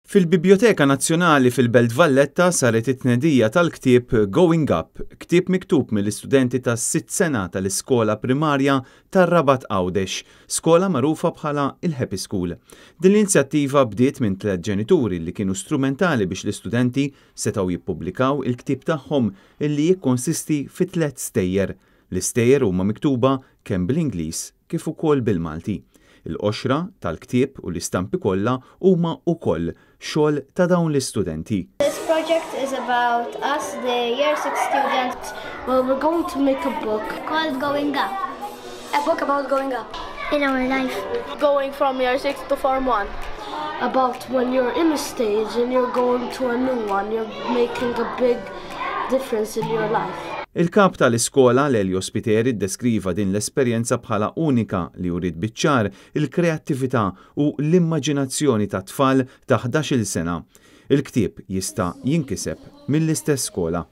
Fil-Bibljoteka Nazzjonali fil-Belt Valletta saret it-tnedija tal-ktieb Going Up, ktieb miktub mill-istudenti tas-sitt sena tal-iskola primarja tar-Rabat Għawdex, skola magħrufa bħala il-Happy School. Din l-inizjattiva bdiet minn tliet ġenituri li kienu strumentali biex l-istudenti setgħu jippubblikaw il-ktieb tagħhom illi jikkonsisti fi tliet stejjer. L-istejjer huma miktuba kemm bl-Ingliż kif ukoll bil-Malti. Il-qoxra tal-ktieb u l-istampi kollha huma wkoll xogħol ta' dawn l-istudenti. This project is about us, the year 6 students. Well, we're going to make a book called Going Up. A book about going up in our life. Going from year 6 to form 1. About when you're in a stage and you're going to a new one, you're making a big difference in your life. Il-kap tal-iskola, Lelio Spiteri, deskriva din l-esperjenza bħala unika li uriet biċ-ċar il-kreattività u l-immaġinazzjoni ta' tfal ta' 11-il sena. Il-ktieb jista' jinkiseb mill-istess skola.